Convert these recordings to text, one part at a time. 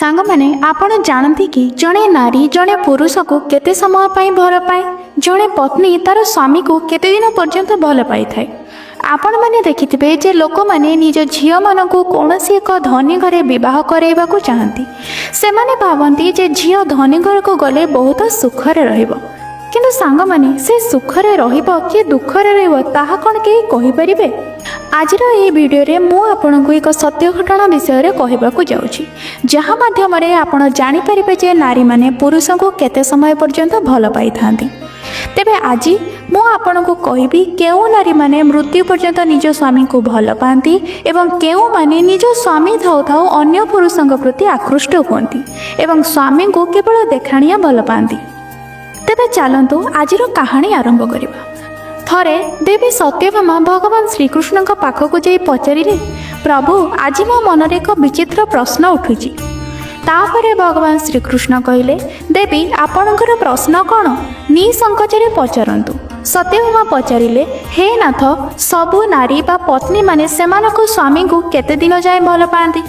ସାଙ୍ଗମାନେ, ଆପଣ ଜାଣନ୍ତି କି ଜଣେ ନାରୀ ଜଣେ ପୁରୁଷକୁ କେତେ ସମୟ ପାଇଁ ଭଲ ପାଏ? ଜଣେ ପତ୍ନୀ ତାର ସ୍ୱାମୀକୁ କେତେ ଦିନ ପର୍ଯ୍ୟନ୍ତ ଭଲ ପାଇଥାଏ? ଆପଣମାନେ ଦେଖିଥିବେ ଯେ ଲୋକମାନେ ନିଜ ଝିଅମାନଙ୍କୁ କୌଣସି ଏକ ଧନୀ ଘରେ ବିବାହ କରାଇବାକୁ ଚାହାନ୍ତି। ସେମାନେ ଭାବନ୍ତି ଯେ ଝିଅ ଧନୀ ଘରକୁ ଗଲେ ବହୁତ ସୁଖରେ ରହିବ। କିନ୍ତୁ ସାଙ୍ଗମାନେ, ସେ ସୁଖରେ ରହିବ କି ଦୁଃଖରେ ରହିବ, ତାହା କ'ଣ କେହି କହିପାରିବେ? ଆଜିର ଏହି ଭିଡ଼ିଓରେ ମୁଁ ଆପଣଙ୍କୁ ଏକ ସତ୍ୟ ଘଟଣା ବିଷୟରେ କହିବାକୁ ଯାଉଛି, ଯାହା ମାଧ୍ୟମରେ ଆପଣ ଜାଣିପାରିବେ ଯେ ନାରୀମାନେ ପୁରୁଷଙ୍କୁ କେତେ ସମୟ ପର୍ଯ୍ୟନ୍ତ ଭଲ ପାଇଥାନ୍ତି। ତେବେ ଆଜି ମୁଁ ଆପଣଙ୍କୁ କହିବି କେଉଁ ନାରୀମାନେ ମୃତ୍ୟୁ ପର୍ଯ୍ୟନ୍ତ ନିଜ ସ୍ୱାମୀଙ୍କୁ ଭଲ ପାଆନ୍ତି ଏବଂ କେଉଁମାନେ ନିଜ ସ୍ୱାମୀ ଥାଉ ଥାଉ ଅନ୍ୟ ପୁରୁଷଙ୍କ ପ୍ରତି ଆକୃଷ୍ଟ ହୁଅନ୍ତି ଏବଂ ସ୍ୱାମୀଙ୍କୁ କେବଳ ଦେଖାଣିଆ ଭଲ ପାଆନ୍ତି। ତେବେ ଚାଲନ୍ତୁ, ଆଜିର କାହାଣୀ ଆରମ୍ଭ କରିବା। ଥରେ ଦେବୀ ସତ୍ୟଭାମା ଭଗବାନ ଶ୍ରୀକୃଷ୍ଣଙ୍କ ପାଖକୁ ଯାଇ ପଚାରିଲେ, "ପ୍ରଭୁ, ଆଜି ମୋ ମନରେ ଏକ ବିଚିତ୍ର ପ୍ରଶ୍ନ ଉଠୁଛି।" ତାପରେ ଭଗବାନ ଶ୍ରୀକୃଷ୍ଣ କହିଲେ, "ଦେବୀ, ଆପଣଙ୍କର ପ୍ରଶ୍ନ କ'ଣ? ନିସଙ୍କୋଚରେ ପଚାରନ୍ତୁ।" ସତ୍ୟଭାମା ପଚାରିଲେ, "ହେ ନାଥ, ସବୁ ନାରୀ ବା ପତ୍ନୀମାନେ ସେମାନଙ୍କ ସ୍ୱାମୀଙ୍କୁ କେତେ ଦିନ ଯାଏଁ ଭଲ ପାଆନ୍ତି?"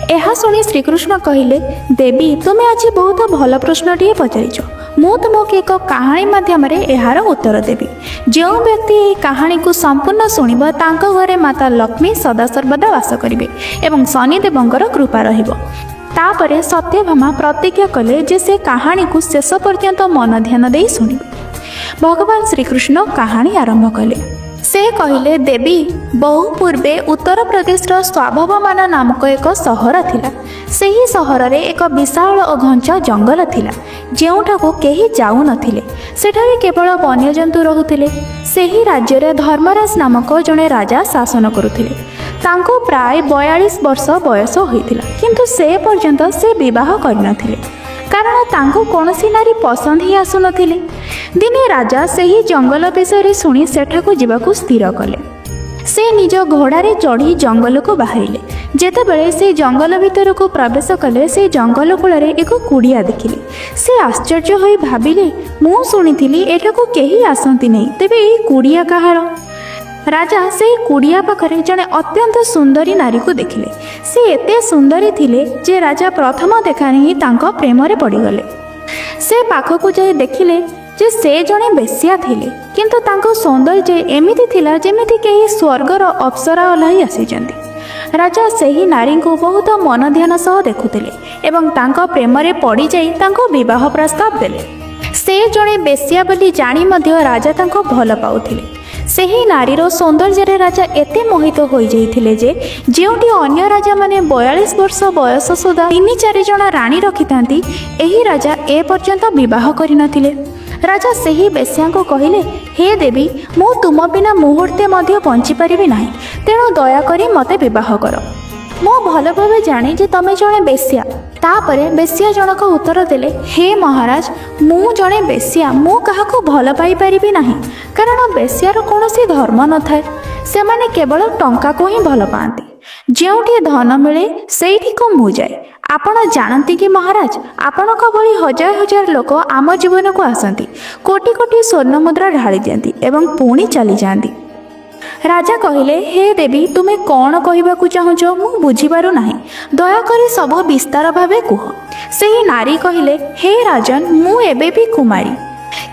ଏହା ଶୁଣି ଶ୍ରୀକୃଷ୍ଣ କହିଲେ, "ଦେବୀ, ତୁମେ ଆଜି ବହୁତ ଭଲ ପ୍ରଶ୍ନଟିଏ ପଚାରିଛ। ମୁଁ ତୁମକୁ ଏକ କାହାଣୀ ମାଧ୍ୟମରେ ଏହାର ଉତ୍ତର ଦେବି। ଯେଉଁ ବ୍ୟକ୍ତି ଏହି କାହାଣୀକୁ ସମ୍ପୂର୍ଣ୍ଣ ଶୁଣିବ, ତାଙ୍କ ଘରେ ମାତା ଲକ୍ଷ୍ମୀ ସଦାସର୍ବଦା ବାସ କରିବେ ଏବଂ ଶନିଦେବଙ୍କର କୃପା ରହିବ।" ତାପରେ ସତ୍ୟଭାମା ପ୍ରତିଜ୍ଞା କଲେ ଯେ ସେ କାହାଣୀକୁ ଶେଷ ପର୍ଯ୍ୟନ୍ତ ମନ ଧ୍ୟାନ ଦେଇ ଶୁଣିବେ। ଭଗବାନ ଶ୍ରୀକୃଷ୍ଣ କାହାଣୀ ଆରମ୍ଭ କଲେ। ସେ କହିଲେ, "ଦେବୀ, ବହୁ ପୂର୍ବେ ଉତ୍ତରପ୍ରଦେଶର ସ୍ୱାଭବମାନ ନାମକ ଏକ ସହର ଥିଲା। ସେହି ସହରରେ ଏକ ବିଶାଳ ଓ ଘଞ୍ଚ ଜଙ୍ଗଲ ଥିଲା, ଯେଉଁଠାକୁ କେହି ଯାଉନଥିଲେ। ସେଠାରେ କେବଳ ବନ୍ୟଜନ୍ତୁ ରହୁଥିଲେ। ସେହି ରାଜ୍ୟରେ ଧର୍ମରାଜ ନାମକ ଜଣେ ରାଜା ଶାସନ କରୁଥିଲେ। ତାଙ୍କୁ ପ୍ରାୟ 42 ବର୍ଷ ବୟସ ହୋଇଥିଲା, କିନ୍ତୁ ସେ ପର୍ଯ୍ୟନ୍ତ ସେ ବିବାହ କରିନଥିଲେ, କାରଣ ତାଙ୍କୁ କୌଣସି ନାରୀ ପସନ୍ଦ ହିଁ ଆସୁନଥିଲେ। ଦିନେ ରାଜା ସେହି ଜଙ୍ଗଲ ବିଷୟରେ ଶୁଣି ସେଠାକୁ ଯିବାକୁ ସ୍ଥିର କଲେ। ସେ ନିଜ ଘୋଡ଼ାରେ ଚଢ଼ି ଜଙ୍ଗଲକୁ ବାହାରିଲେ। ଯେତେବେଳେ ସେ ଜଙ୍ଗଲ ଭିତରକୁ ପ୍ରବେଶ କଲେ, ସେ ଜଙ୍ଗଲ କୂଳରେ ଏକ କୁଡ଼ିଆ ଦେଖିଲେ। ସେ ଆଶ୍ଚର୍ଯ୍ୟ ହୋଇ ଭାବିଲେ, "ମୁଁ ଶୁଣିଥିଲି ଏଠାକୁ କେହି ଆସନ୍ତି ନାହିଁ, ତେବେ ଏହି କୁଡ଼ିଆ କାହାର?" ରାଜା ସେହି କୁଡ଼ିଆ ପାଖରେ ଜଣେ ଅତ୍ୟନ୍ତ ସୁନ୍ଦରୀ ନାରୀକୁ ଦେଖିଲେ। ସେ ଏତେ ସୁନ୍ଦରୀ ଥିଲେ ଯେ ରାଜା ପ୍ରଥମ ଦେଖାରେ ହିଁ ତାଙ୍କ ପ୍ରେମରେ ପଡ଼ିଗଲେ। ସେ ପାଖକୁ ଯାଇ ଦେଖିଲେ ଯେ ସେ ଜଣେ ବେଶ୍ୟା ଥିଲେ, କିନ୍ତୁ ତାଙ୍କ ସୌନ୍ଦର୍ଯ୍ୟ ଏମିତି ଥିଲା ଯେମିତି କେହି ସ୍ୱର୍ଗର ଅପ୍ସରା ଓହ୍ଲାଇ ଆସିଛନ୍ତି। ରାଜା ସେହି ନାରୀଙ୍କୁ ବହୁତ ମନ ଧ୍ୟାନ ସହ ଦେଖୁଥିଲେ ଏବଂ ତାଙ୍କ ପ୍ରେମରେ ପଡ଼ିଯାଇ ତାଙ୍କୁ ବିବାହ ପ୍ରସ୍ତାବ ଦେଲେ। ସେ ଜଣେ ବେଶ୍ୟା ବୋଲି ଜାଣି ମଧ୍ୟ ରାଜା ତାଙ୍କୁ ଭଲ ପାଉଥିଲେ। ସେହି ନାରୀର ସୌନ୍ଦର୍ଯ୍ୟରେ ରାଜା ଏତେ ମୋହିତ ହୋଇଯାଇଥିଲେ ଯେ ଯେଉଁଠି ଅନ୍ୟ ରାଜାମାନେ 42 ବର୍ଷ ବୟସ ସୁଦ୍ଧା ତିନି ଚାରି ଜଣ ରାଣୀ ରଖିଥାନ୍ତି, ଏହି ରାଜା ଏ ପର୍ଯ୍ୟନ୍ତ ବିବାହ କରିନଥିଲେ। ରାଜା ସେହି ବେଶ୍ୟାଙ୍କୁ କହିଲେ, "ହେ ଦେବୀ, ମୁଁ ତୁମ ବିନା ମୁହୂର୍ତ୍ତେ ମଧ୍ୟ ବଞ୍ଚିପାରିବି ନାହିଁ। ତେଣୁ ଦୟାକରି ମୋତେ ବିବାହ କର। ମୁଁ ଭଲ ଭାବେ ଜାଣେ ଯେ ତମେ ଜଣେ ବେଶ୍ୟା।" ତାପରେ ବେଶ୍ୟା ଜଣକ ଉତ୍ତର ଦେଲେ, "ହେ ମହାରାଜ, ମୁଁ ଜଣେ ବେଶ୍ୟା। ମୁଁ କାହାକୁ ଭଲ ପାଇପାରିବି ନାହିଁ, କାରଣ ବେଶ୍ୟାର କୌଣସି ଧର୍ମ ନଥାଏ। ସେମାନେ କେବଳ ଟଙ୍କାକୁ ହିଁ ଭଲ ପାଆନ୍ତି। ଯେଉଁଠି ଧନ ମିଳେ, ସେଇଠିକୁ ମୁଁ ଯାଏ। ଆପଣ ଜାଣନ୍ତି କି ମହାରାଜ, ଆପଣଙ୍କ ଭଳି ହଜାର ହଜାର ଲୋକ ଆମ ଜୀବନକୁ ଆସନ୍ତି, କୋଟି କୋଟି ସ୍ୱର୍ଣ୍ଣ ମୁଦ୍ରା ଢାଳି ଦିଅନ୍ତି ଏବଂ ପୁଣି ଚାଲିଯାଆନ୍ତି।" ରାଜା କହିଲେ, "ହେ ଦେବୀ, ତୁମେ କ'ଣ କହିବାକୁ ଚାହୁଁଛ, ମୁଁ ବୁଝିପାରୁନାହିଁ। ଦୟାକରି ସବୁ ବିସ୍ତାର ଭାବେ କୁହ।" ସେହି ନାରୀ କହିଲେ, "ହେ ରାଜନ, ମୁଁ ଏବେ ବି କୁମାରୀ,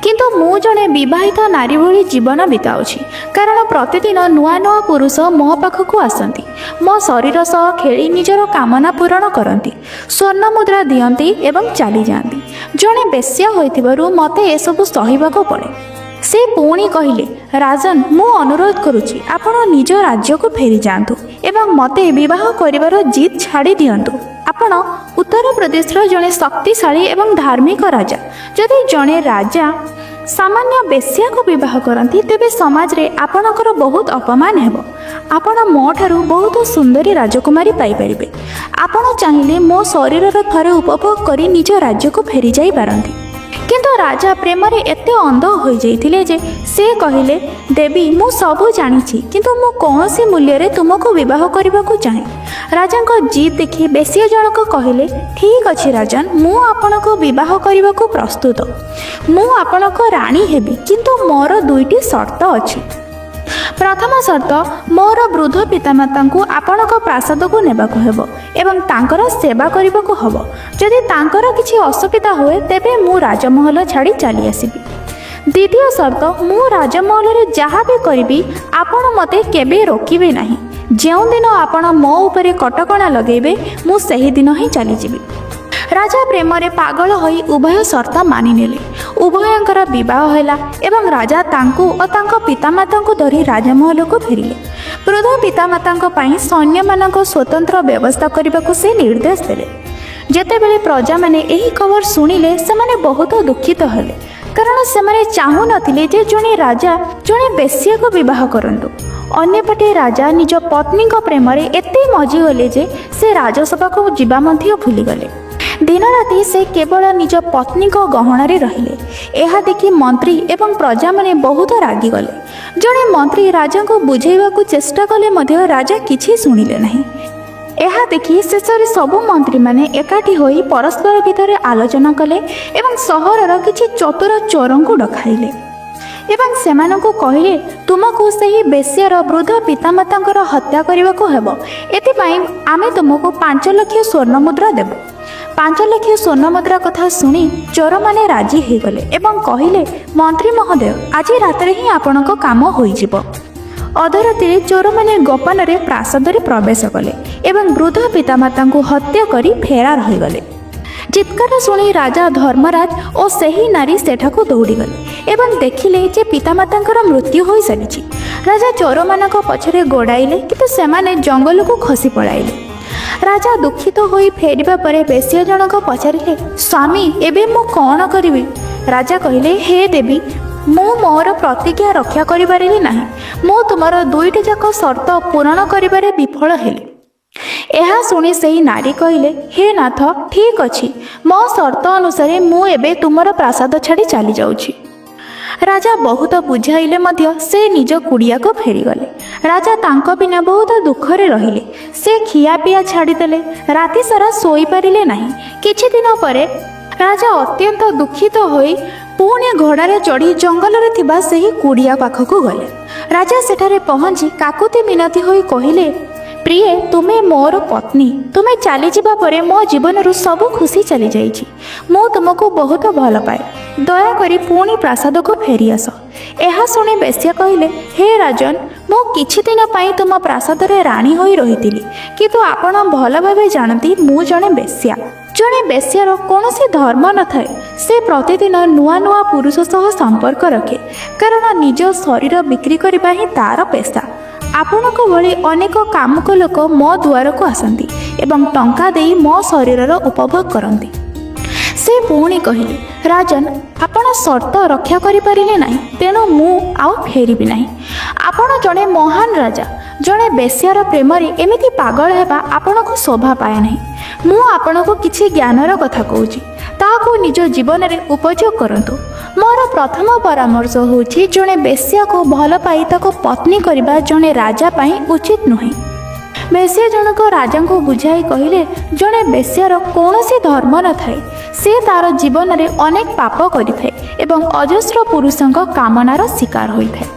କିନ୍ତୁ ମୁଁ ଜଣେ ବିବାହିତ ନାରୀ ଭଳି ଜୀବନ ବିତାଉଛି, କାରଣ ପ୍ରତିଦିନ ନୂଆ ନୂଆ ପୁରୁଷ ମୋ ପାଖକୁ ଆସନ୍ତି, ମୋ ଶରୀର ସହ ଖେଳି ନିଜର କାମନା ପୂରଣ କରନ୍ତି, ସ୍ୱର୍ଣ୍ଣ ମୁଦ୍ରା ଦିଅନ୍ତି ଏବଂ ଚାଲିଯାଆନ୍ତି। ଜଣେ ବେଶ୍ୟା ହୋଇଥିବାରୁ ମୋତେ ଏସବୁ ସହିବାକୁ ପଡ଼େ।" ସେ ପୁଣି କହିଲେ, "ରାଜନ, ମୁଁ ଅନୁରୋଧ କରୁଛି, ଆପଣ ନିଜ ରାଜ୍ୟକୁ ଫେରିଯାଆନ୍ତୁ ଏବଂ ମୋତେ ବିବାହ କରିବାର ଜିଦ୍ ଛାଡ଼ି ଦିଅନ୍ତୁ। ଆପଣ ଉତ୍ତରପ୍ରଦେଶର ଜଣେ ଶକ୍ତିଶାଳୀ ଏବଂ ଧାର୍ମିକ ରାଜା। ଯଦି ଜଣେ ରାଜା ସାମାନ୍ୟ ବେଶ୍ୟାକୁ ବିବାହ କରନ୍ତି, ତେବେ ସମାଜରେ ଆପଣଙ୍କର ବହୁତ ଅପମାନ ହେବ। ଆପଣ ମୋ ଠାରୁ ବହୁତ ସୁନ୍ଦରୀ ରାଜକୁମାରୀ ପାଇପାରିବେ। ଆପଣ ଚାହିଁଲେ ମୋ ଶରୀରର ଥରେ ଉପଭୋଗ କରି ନିଜ ରାଜ୍ୟକୁ ଫେରିଯାଇ ପାରନ୍ତି।" କିନ୍ତୁ ରାଜା ପ୍ରେମରେ ଏତେ ଅନ୍ଧ ହୋଇଯାଇଥିଲେ ଯେ ସେ କହିଲେ, "ଦେବୀ, ମୁଁ ସବୁ ଜାଣିଛି, କିନ୍ତୁ ମୁଁ କୌଣସି ମୂଲ୍ୟରେ ତୁମକୁ ବିବାହ କରିବାକୁ ଚାହେଁ।" ରାଜାଙ୍କ ଜିଦ୍ ଦେଖି ବେଶ୍ୟା ଜଣକ କହିଲେ, "ଠିକ୍ ଅଛି ରାଜନ, ମୁଁ ଆପଣଙ୍କୁ ବିବାହ କରିବାକୁ ପ୍ରସ୍ତୁତ। ମୁଁ ଆପଣଙ୍କ ରାଣୀ ହେବି, କିନ୍ତୁ ମୋର ଦୁଇଟି ସର୍ତ୍ତ ଅଛି। ପ୍ରଥମ ସର୍ତ୍ତ, ମୋର ବୃଦ୍ଧ ପିତାମାତାଙ୍କୁ ଆପଣଙ୍କ ପ୍ରାସାଦକୁ ନେବାକୁ ହେବ ଏବଂ ତାଙ୍କର ସେବା କରିବାକୁ ହେବ। ଯଦି ତାଙ୍କର କିଛି ଅସୁବିଧା ହୁଏ, ତେବେ ମୁଁ ରାଜମହଲ ଛାଡ଼ି ଚାଲି ଆସିବି। ଦ୍ୱିତୀୟ ସର୍ତ୍ତ, ମୁଁ ରାଜମହଲରେ ଯାହା ବି କରିବି, ଆପଣ ମୋତେ କେବେ ରୋକିବେ ନାହିଁ। ଯେଉଁଦିନ ଆପଣ ମୋ ଉପରେ କଟକଣା ଲଗାଇବେ, ମୁଁ ସେହିଦିନ ହିଁ ଚାଲିଯିବି। ରାଜା ପ୍ରେମରେ ପାଗଳ ହୋଇ ଉଭୟ ସର୍ତ୍ତ ମାନିନେଲେ। ଉଭୟଙ୍କର ବିବାହ ହେଲା ଏବଂ ରାଜା ତାଙ୍କୁ ଓ ତାଙ୍କ ପିତାମାତାଙ୍କୁ ଧରି ରାଜମହଲକୁ ଫେରିଲେ। ବୃଦ୍ଧ ପିତାମାତାଙ୍କ ପାଇଁ ସୈନ୍ୟମାନଙ୍କ ସ୍ୱତନ୍ତ୍ର ବ୍ୟବସ୍ଥା କରିବାକୁ ସେ ନିର୍ଦ୍ଦେଶ ଦେଲେ। ଯେତେବେଳେ ପ୍ରଜାମାନେ ଏହି ଖବର ଶୁଣିଲେ, ସେମାନେ ବହୁତ ଦୁଃଖିତ ହେଲେ, କାରଣ ସେମାନେ ଚାହୁଁନଥିଲେ ଯେ ଜଣେ ରାଜା ଜଣେ ବେଶ୍ୟାକୁ ବିବାହ କରନ୍ତୁ। ଅନ୍ୟପଟେ ରାଜା ନିଜ ପତ୍ନୀଙ୍କ ପ୍ରେମରେ ଏତେ ମଜିଗଲେ ଯେ ସେ ରାଜସଭାକୁ ଯିବା ମଧ୍ୟ ଭୁଲିଗଲେ। ଦିନରାତି ସେ କେବଳ ନିଜ ପତ୍ନୀଙ୍କ ଗହଣରେ ରହିଲେ। ଏହା ଦେଖି ମନ୍ତ୍ରୀ ଏବଂ ପ୍ରଜାମାନେ ବହୁତ ରାଗିଗଲେ। ଜଣେ ମନ୍ତ୍ରୀ ରାଜାଙ୍କୁ ବୁଝାଇବାକୁ ଚେଷ୍ଟା କଲେ ମଧ୍ୟ ରାଜା କିଛି ଶୁଣିଲେ ନାହିଁ। ଏହା ଦେଖି ଶେଷରେ ସବୁ ମନ୍ତ୍ରୀମାନେ ଏକାଠି ହୋଇ ପରସ୍ପର ଭିତରେ ଆଲୋଚନା କଲେ ଏବଂ ସହରର କିଛି ଚତୁର ଚୋରଙ୍କୁ ଡକାଇଲେ ଏବଂ ସେମାନଙ୍କୁ କହିଲେ, ତୁମକୁ ସେହି ବେଶ୍ୟାର ବୃଦ୍ଧ ପିତାମାତାଙ୍କର ହତ୍ୟା କରିବାକୁ ହେବ। ଏଥିପାଇଁ ଆମେ ତୁମକୁ 5 ଲକ୍ଷ ସ୍ୱର୍ଣ୍ଣ ମୁଦ୍ରା ଦେବୁ। 5 ଲକ୍ଷ ସ୍ୱର୍ଣ୍ଣ ମୁଦ୍ରା କଥା ଶୁଣି ଚୋରମାନେ ରାଜି ହୋଇଗଲେ ଏବଂ କହିଲେ, ମନ୍ତ୍ରୀ ମହୋଦୟ, ଆଜି ରାତିରେ ହିଁ ଆପଣଙ୍କ କାମ ହୋଇଯିବ। ଅଧରାତିରେ ଚୋରମାନେ ଗୋପନରେ ପ୍ରାସାଦରେ ପ୍ରବେଶ କଲେ ଏବଂ ବୃଦ୍ଧ ପିତାମାତାଙ୍କୁ ହତ୍ୟା କରି ଫେରାର ହୋଇଗଲେ। ଚିତ୍କାର ଶୁଣି ରାଜା ଧର୍ମରାଜ ଓ ସେହି ନାରୀ ସେଠାକୁ ଦୌଡ଼ିଗଲେ ଏବଂ ଦେଖିଲେ ଯେ ପିତାମାତାଙ୍କର ମୃତ୍ୟୁ ହୋଇସାରିଛି। ରାଜା ଚୋରମାନଙ୍କ ପଛରେ ଗୋଡ଼ାଇଲେ, କିନ୍ତୁ ସେମାନେ ଜଙ୍ଗଲକୁ ଖସି ପଳାଇଲେ। ରାଜା ଦୁଃଖିତ ହୋଇ ଫେରିବା ପରେ ବେଶ୍ୟା ଜଣକ ପଚାରିଲେ, ସ୍ୱାମୀ, ଏବେ ମୁଁ କ'ଣ କରିବି? ରାଜା କହିଲେ, ହେ ଦେବୀ, ମୁଁ ମୋର ପ୍ରତିଜ୍ଞା ରକ୍ଷା କରିପାରିଲି ନାହିଁ। ମୁଁ ତୁମର ଦୁଇଟି ଯାକ ସର୍ତ୍ତ ପୂରଣ କରିବାରେ ବିଫଳ ହେଲି। ଏହା ଶୁଣି ସେହି ନାରୀ କହିଲେ, ହେ ନାଥ, ଠିକ୍ ଅଛି, ମୋ ସର୍ତ୍ତ ଅନୁସାରେ ମୁଁ ଏବେ ତୁମର ପ୍ରାସାଦ ଛାଡ଼ି ଚାଲିଯାଉଛି। ରାଜା ବହୁତ ବୁଝାଇଲେ ମଧ୍ୟ ସେ ନିଜ କୁଡ଼ିଆକୁ ଫେରିଗଲେ। ରାଜା ତାଙ୍କ ବିନା ବହୁତ ଦୁଃଖରେ ରହିଲେ। ସେ ଖିଆପିଆ ଛାଡ଼ିଦେଲେ, ରାତି ସାରା ଶୋଇପାରିଲେ ନାହିଁ। କିଛି ଦିନ ପରେ ରାଜା ଅତ୍ୟନ୍ତ ଦୁଃଖିତ ହୋଇ ପୁଣି ଘୋଡ଼ାରେ ଚଢ଼ି ଜଙ୍ଗଲରେ ଥିବା ସେହି କୁଡ଼ିଆ ପାଖକୁ ଗଲେ। ରାଜା ସେଠାରେ ପହଞ୍ଚି କାକୁତି ମିନତି ହୋଇ କହିଲେ, ପ୍ରିୟେ, ତୁମେ ମୋର ପତ୍ନୀ। ତୁମେ ଚାଲିଯିବା ପରେ ମୋ ଜୀବନରୁ ସବୁ ଖୁସି ଚାଲିଯାଇଛି। ମୁଁ ତୁମକୁ ବହୁତ ଭଲ ପାଏ। ଦୟାକରି ପୁଣି ପ୍ରାସାଦକୁ ଫେରିଆସ। ଏହା ଶୁଣି ବେଶ୍ୟା କହିଲେ, ହେ ରାଜନ, ମୁଁ କିଛି ଦିନ ପାଇଁ ତୁମ ପ୍ରାସାଦରେ ରାଣୀ ହୋଇ ରହିଥିଲି, କିନ୍ତୁ ଆପଣ ଭଲ ଭାବେ ଜାଣନ୍ତି, ମୁଁ ଜଣେ ବେଶ୍ୟା। ଜଣେ ବେଶ୍ୟାର କୌଣସି ଧର୍ମ ନଥାଏ। ସେ ପ୍ରତିଦିନ ନୂଆ ନୂଆ ପୁରୁଷ ସହ ସମ୍ପର୍କ ରଖେ, କାରଣ ନିଜ ଶରୀର ବିକ୍ରି କରିବା ହିଁ ତାର ପେସା। ଆପଣଙ୍କ ଭଳି ଅନେକ କାମୁକ ଲୋକ ମୋ ଦୁଆରକୁ ଆସନ୍ତି ଏବଂ ଟଙ୍କା ଦେଇ ମୋ ଶରୀରର ଉପଭୋଗ କରନ୍ତି। ସେ ପୁଣି କହିଲେ, ରାଜନ, ଆପଣ ସର୍ତ୍ତ ରକ୍ଷା କରିପାରିଲେ ନାହିଁ, ତେଣୁ ମୁଁ ଆଉ ଫେରିବି ନାହିଁ। ଆପଣ ଜଣେ ମହାନ ରାଜା। ଜଣେ ବେଶ୍ୟାର ପ୍ରେମରେ ଏମିତି ପାଗଳ ହେବା ଆପଣଙ୍କୁ ଶୋଭା ପାଏ ନାହିଁ। ମୁଁ ଆପଣଙ୍କୁ କିଛି ଜ୍ଞାନର କଥା କହୁଛି, ତାହାକୁ ନିଜ ଜୀବନରେ ଉପଯୋଗ କରନ୍ତୁ। ମୋର ପ୍ରଥମ ପରାମର୍ଶ ହେଉଛି, ଜଣେ ବେଶ୍ୟାକୁ ଭଲ ପାଇ ତାକୁ ପତ୍ନୀ କରିବା ଜଣେ ରାଜା ପାଇଁ ଉଚିତ ନୁହେଁ। ବେଶ୍ୟା ଜଣକ ରାଜାଙ୍କୁ ବୁଝାଇ କହିଲେ, ଜଣେ ବେଶ୍ୟାର କୌଣସି ଧର୍ମ ନଥାଏ। ସେ ତାର ଜୀବନରେ ଅନେକ ପାପ କରିଥାଏ ଏବଂ ଅଜସ୍ର ପୁରୁଷଙ୍କ କାମନାର ଶିକାର ହୋଇଥାଏ।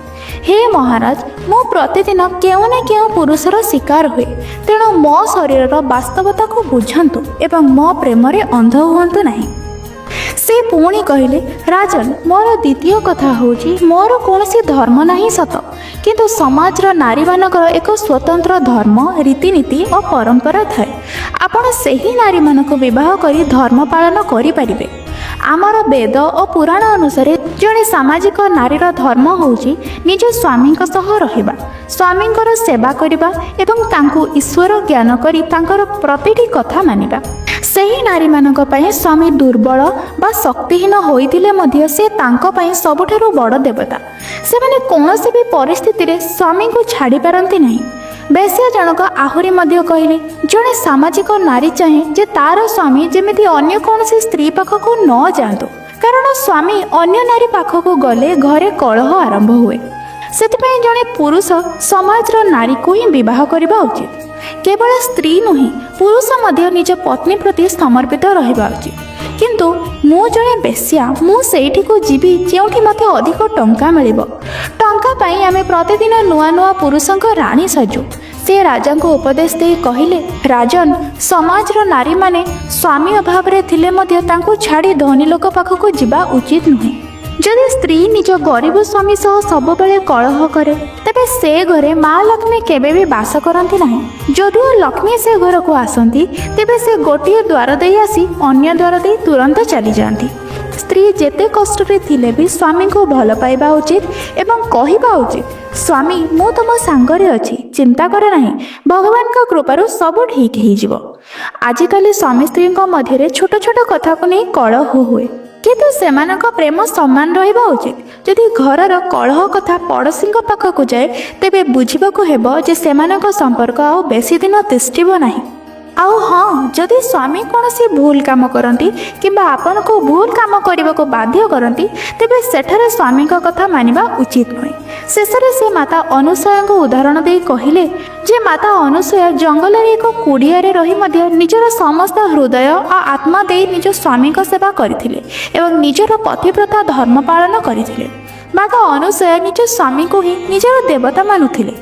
ହେ ମହାରାଜ, ମୁଁ ପ୍ରତିଦିନ କେଉଁ ନା କେଉଁ ପୁରୁଷର ଶିକାର ହୁଏ। ତେଣୁ ମୋ ଶରୀରର ବାସ୍ତବତାକୁ ବୁଝନ୍ତୁ ଏବଂ ମୋ ପ୍ରେମରେ ଅନ୍ଧ ହୁଅନ୍ତୁ ନାହିଁ। ସେ ପୁଣି କହିଲେ, ରାଜନ, ମୋର ଦ୍ୱିତୀୟ କଥା ହେଉଛି, ମୋର କୌଣସି ଧର୍ମ ନାହିଁ ସତ, କିନ୍ତୁ ସମାଜର ନାରୀମାନଙ୍କର ଏକ ସ୍ୱତନ୍ତ୍ର ଧର୍ମ, ରୀତିନୀତି ଓ ପରମ୍ପରା ଥାଏ। ଆପଣ ସେହି ନାରୀମାନଙ୍କୁ ବିବାହ କରି ଧର୍ମ ପାଳନ କରିପାରିବେ। ଆମର ବେଦ ଓ ପୁରାଣ ଅନୁସାରେ ଜଣେ ସାମାଜିକ ନାରୀର ଧର୍ମ ହେଉଛି ନିଜ ସ୍ୱାମୀଙ୍କ ସହ ରହିବା, ସ୍ୱାମୀଙ୍କର ସେବା କରିବା ଏବଂ ତାଙ୍କୁ ଈଶ୍ୱର ଜ୍ଞାନ କରି ତାଙ୍କର ପ୍ରତିଟି କଥା ମାନିବା। ସେହି ନାରୀମାନଙ୍କ ପାଇଁ ସ୍ୱାମୀ ଦୁର୍ବଳ ବା ଶକ୍ତିହୀନ ହୋଇଥିଲେ ମଧ୍ୟ ସେ ତାଙ୍କ ପାଇଁ ସବୁଠାରୁ ବଡ଼ ଦେବତା। ସେମାନେ କୌଣସି ବି ପରିସ୍ଥିତିରେ ସ୍ୱାମୀଙ୍କୁ ଛାଡ଼ି ପାରନ୍ତି ନାହିଁ। ବେଶ୍ୟା ଜଣକ ଆହୁରି ମଧ୍ୟ କହିଲେ, ଜଣେ ସାମାଜିକ ନାରୀ ଚାହେଁ ଯେ ତାର ସ୍ୱାମୀ ଯେମିତି ଅନ୍ୟ କୌଣସି ସ୍ତ୍ରୀ ପାଖକୁ ନ ଯାଆନ୍ତୁ, କାରଣ ସ୍ୱାମୀ ଅନ୍ୟ ନାରୀ ପାଖକୁ ଗଲେ ଘରେ କଳହ ଆରମ୍ଭ ହୁଏ। ସେଥିପାଇଁ ଜଣେ ପୁରୁଷ ସମାଜର ନାରୀକୁ ହିଁ ବିବାହ କରିବା ଉଚିତ। କେବଳ ସ୍ତ୍ରୀ ନୁହେଁ, ପୁରୁଷ ମଧ୍ୟ ନିଜ ପତ୍ନୀ ପ୍ରତି ସମର୍ପିତ ରହିବା ଉଚିତ। କିନ୍ତୁ ମୁଁ ଜଣେ ବେଶ୍ୟା। ମୁଁ ସେଇଠିକୁ ଯିବି ଯେଉଁଠି ମୋତେ ଅଧିକ ଟଙ୍କା ମିଳିବ। ଟଙ୍କା ପାଇଁ ଆମେ ପ୍ରତିଦିନ ନୂଆ ନୂଆ ପୁରୁଷଙ୍କ ରାଣୀ ସାଜୁ। ସେ ରାଜାଙ୍କୁ ଉପଦେଶ ଦେଇ କହିଲେ, ରାଜନ, ସମାଜର ନାରୀମାନେ ସ୍ୱାମୀ ଅଭାବରେ ଥିଲେ ମଧ୍ୟ ତାଙ୍କୁ ଛାଡ଼ି ଧନୀ ଲୋକ ପାଖକୁ ଯିବା ଉଚିତ ନୁହେଁ। ଯଦି ସ୍ତ୍ରୀ ନିଜ ଗରିବ ସ୍ୱାମୀ ସହ ସବୁବେଳେ କଳହ କରେ, ତେବେ ସେ ଘରେ ମା ଲକ୍ଷ୍ମୀ କେବେ ବି ବାସ କରନ୍ତି ନାହିଁ। ଯଦିଓ ଲକ୍ଷ୍ମୀ ସେ ଘରକୁ ଆସନ୍ତି, ତେବେ ସେ ଗୋଟିଏ ଦ୍ୱାର ଦେଇ ଆସି ଅନ୍ୟ ଦ୍ୱାର ଦେଇ ତୁରନ୍ତ ଚାଲିଯାଆନ୍ତି। ସ୍ତ୍ରୀ ଯେତେ କଷ୍ଟରେ ଥିଲେ ବି ସ୍ୱାମୀଙ୍କୁ ଭଲ ପାଇବା ଉଚିତ ଏବଂ କହିବା ଉଚିତ, ସ୍ୱାମୀ, ମୁଁ ତୁମ ସାଙ୍ଗରେ ଅଛି, ଚିନ୍ତା କର ନାହିଁ, ଭଗବାନଙ୍କ କୃପାରୁ ସବୁ ଠିକ୍ ହେଇଯିବ। ଆଜିକାଲି ସ୍ୱାମୀ ସ୍ତ୍ରୀଙ୍କ ମଧ୍ୟରେ ଛୋଟ ଛୋଟ କଥାକୁ ନେଇ କଳହ ହୁଏ, କିନ୍ତୁ ସେମାନଙ୍କ ପ୍ରେମ ସମାନ ରହିବା ଉଚିତ। ଯଦି ଘରର କଳହ କଥା ପଡ଼ୋଶୀଙ୍କ ପାଖକୁ ଯାଏ, ତେବେ ବୁଝିବାକୁ ହେବ ଯେ ସେମାନଙ୍କ ସମ୍ପର୍କ ଆଉ ବେଶୀ ଦିନ ତିଷ୍ଠିବ ନାହିଁ। ଆଉ ହଁ, ଯଦି ସ୍ୱାମୀ କୌଣସି ଭୁଲ କାମ କରନ୍ତି କିମ୍ବା ଆପଣଙ୍କୁ ଭୁଲ କାମ କରିବାକୁ ବାଧ୍ୟ କରନ୍ତି, ତେବେ ସେଠାରେ ସ୍ୱାମୀଙ୍କ କଥା ମାନିବା ଉଚିତ ନୁହେଁ। ଶେଷରେ ସେ ମାତା ଅନୁସୂୟାଙ୍କୁ ଉଦାହରଣ ଦେଇ କହିଲେ ଯେ ମାତା ଅନୁସୂୟା ଜଙ୍ଗଲରେ ଏକ କୁଡ଼ିଆରେ ରହି ମଧ୍ୟ ନିଜର ସମସ୍ତ ହୃଦୟ ଆଉ ଆତ୍ମା ଦେଇ ନିଜ ସ୍ୱାମୀଙ୍କ ସେବା କରିଥିଲେ ଏବଂ ନିଜର ପତିବ୍ରତା ଧର୍ମ ପାଳନ କରିଥିଲେ। ମାତା ଅନୁସୂୟା ନିଜ ସ୍ୱାମୀଙ୍କୁ ହିଁ ନିଜର ଦେବତା ମାନୁଥିଲେ।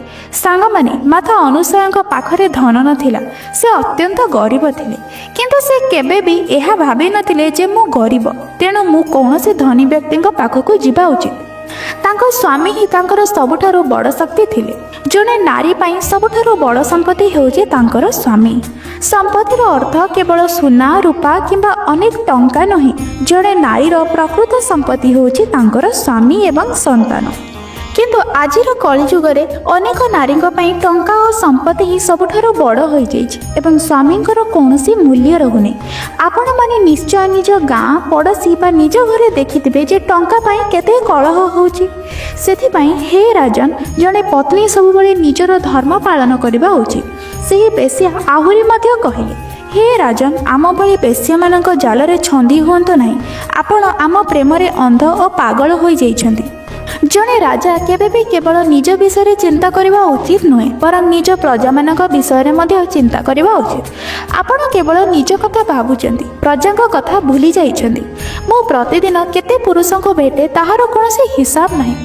ସାଙ୍ଗମାନେ, ମାତା ଅନୁସୂୟାଙ୍କ ପାଖରେ ଧନ ନଥିଲା। ସେ ଅତ୍ୟନ୍ତ ଗରିବ ଥିଲେ, କିନ୍ତୁ ସେ କେବେ ବି ଏହା ଭାବିନଥିଲେ ଯେ ମୁଁ ଗରିବ, ତେଣୁ ମୁଁ କୌଣସି ଧନୀ ବ୍ୟକ୍ତିଙ୍କ ପାଖକୁ ଯିବା ଉଚିତ। ତାଙ୍କ ସ୍ୱାମୀ ହିଁ ତାଙ୍କର ସବୁଠାରୁ ବଡ଼ ଶକ୍ତି ଥିଲେ। ଜଣେ ନାରୀ ପାଇଁ ସବୁଠାରୁ ବଡ଼ ସମ୍ପତ୍ତି ହେଉଛି ତାଙ୍କର ସ୍ୱାମୀ। ସମ୍ପତ୍ତିର ଅର୍ଥ କେବଳ ସୁନା, ରୂପା କିମ୍ବା ଅନେକ ଟଙ୍କା ନୁହେଁ। ଜଣେ ନାରୀର ପ୍ରକୃତ ସମ୍ପତ୍ତି ହେଉଛି ତାଙ୍କର ସ୍ୱାମୀ ଏବଂ ସନ୍ତାନ। କିନ୍ତୁ ଆଜିର କଳିଯୁଗରେ ଅନେକ ନାରୀଙ୍କ ପାଇଁ ଟଙ୍କା ଓ ସମ୍ପତ୍ତି ହିଁ ସବୁଠାରୁ ବଡ଼ ହୋଇଯାଇଛି ଏବଂ ସ୍ୱାମୀଙ୍କର କୌଣସି ମୂଲ୍ୟ ରହୁନି। ଆପଣମାନେ ନିଶ୍ଚୟ ନିଜ ଗାଁ, ପଡ଼ୋଶୀ ବା ନିଜ ଘରେ ଦେଖିଥିବେ ଯେ ଟଙ୍କା ପାଇଁ କେତେ କଳହ ହେଉଛି। ସେଥିପାଇଁ ହେ ରାଜନ, ଜଣେ ପତ୍ନୀ ସବୁବେଳେ ନିଜର ଧର୍ମ ପାଳନ କରିବା ଉଚିତ। ସେହି ବେଶ୍ୟା ଆହୁରି ମଧ୍ୟ କହିଲେ, ହେ ରାଜନ, ଆମ ଭଳି ବେଶ୍ୟାମାନଙ୍କ ଜାଲରେ ଛନ୍ଦି ହୁଅନ୍ତୁ ନାହିଁ। ଆପଣ ଆମ ପ୍ରେମରେ ଅନ୍ଧ ଓ ପାଗଳ ହୋଇଯାଇଛନ୍ତି। ଜଣେ ରାଜା କେବେ ବି କେବଳ ନିଜ ବିଷୟରେ ଚିନ୍ତା କରିବା ଉଚିତ ନୁହେଁ, ବରଂ ନିଜ ପ୍ରଜାମାନଙ୍କ ବିଷୟରେ ମଧ୍ୟ ଚିନ୍ତା କରିବା ଉଚିତ। ଆପଣ କେବଳ ନିଜ କଥା ଭାବୁଛନ୍ତି, ପ୍ରଜାଙ୍କ କଥା ଭୁଲି ଯାଇଛନ୍ତି। ମୁଁ ପ୍ରତିଦିନ କେତେ ପୁରୁଷଙ୍କୁ ଭେଟେ, ତାହାର କୌଣସି ହିସାବ ନାହିଁ।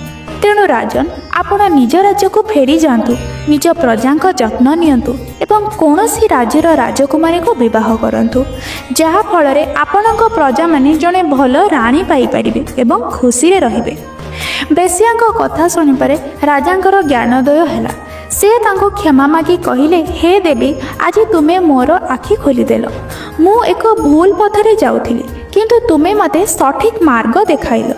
ତେଣୁ ରାଜନ, ଆପଣ ନିଜ ରାଜ୍ୟକୁ ଫେରିଯାଆନ୍ତୁ, ନିଜ ପ୍ରଜାଙ୍କ ଯତ୍ନ ନିଅନ୍ତୁ ଏବଂ କୌଣସି ରାଜ୍ୟର ରାଜକୁମାରୀଙ୍କୁ ବିବାହ କରନ୍ତୁ, ଯାହାଫଳରେ ଆପଣଙ୍କ ପ୍ରଜାମାନେ ଜଣେ ଭଲ ରାଣୀ ପାଇପାରିବେ ଏବଂ ଖୁସିରେ ରହିବେ। ବେଶ୍ୟାଙ୍କ କଥା ଶୁଣିପରେ ରାଜାଙ୍କର ଜ୍ଞାନୋଦୟ ହେଲା। ସେ ତାଙ୍କୁ କ୍ଷମା ମାଗି କହିଲେ, ହେ ଦେବୀ, ଆଜି ତୁମେ ମୋର ଆଖି ଖୋଲିଦେଲ। ମୁଁ ଏକ ଭୁଲ ପଥରେ ଯାଉଥିଲି, କିନ୍ତୁ ତୁମେ ମୋତେ ସଠିକ୍ ମାର୍ଗ ଦେଖାଇଲ।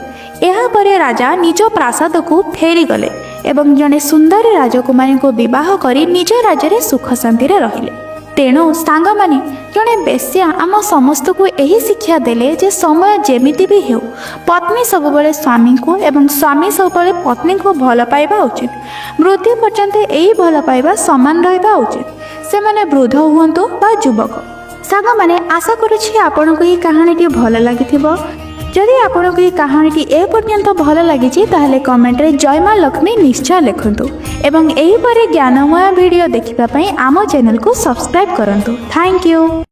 ଏହାପରେ ରାଜା ନିଜ ପ୍ରାସାଦକୁ ଫେରିଗଲେ ଏବଂ ଜଣେ ସୁନ୍ଦରୀ ରାଜକୁମାରୀଙ୍କୁ ବିବାହ କରି ନିଜ ରାଜ୍ୟରେ ସୁଖ ଶାନ୍ତିରେ ରହିଲେ। ତେଣୁ ସାଙ୍ଗମାନେ, ଜଣେ ବେଶ୍ୟା ଆମ ସମସ୍ତଙ୍କୁ ଏହି ଶିକ୍ଷା ଦେଲେ ଯେ ସମୟ ଯେମିତି ବି ହେଉ, ପତ୍ନୀ ସବୁବେଳେ ସ୍ୱାମୀଙ୍କୁ ଏବଂ ସ୍ୱାମୀ ସବୁବେଳେ ପତ୍ନୀଙ୍କୁ ଭଲ ପାଇବା ଉଚିତ। ମୃତ୍ୟୁ ପର୍ଯ୍ୟନ୍ତ ଏହି ଭଲ ପାଇବା ସମାନ ରହିବା ଉଚିତ, ସେମାନେ ବୃଦ୍ଧ ହୁଅନ୍ତୁ ବା ଯୁବକ। ସାଙ୍ଗମାନେ, ଆଶା କରୁଛି ଆପଣଙ୍କୁ ଏହି କାହାଣୀଟି ଭଲ ଲାଗିଥିବ। ଯଦି ଆପଣଙ୍କୁ ଏହି କାହାଣୀଟି ଏ ପର୍ଯ୍ୟନ୍ତ ଭଲ ଲାଗିଛି, ତାହେଲେ କମେଣ୍ଟରେ ଜୟ ମା ଲକ୍ଷ୍ମୀ ନିଶ୍ଚୟ ଲେଖନ୍ତୁ ଏବଂ ଏହିପରି ଜ୍ଞାନମୟ ଭିଡ଼ିଓ ଦେଖିବା ପାଇଁ ଆମ ଚ୍ୟାନେଲକୁ ସବସ୍କ୍ରାଇବ୍ କରନ୍ତୁ। Thank you.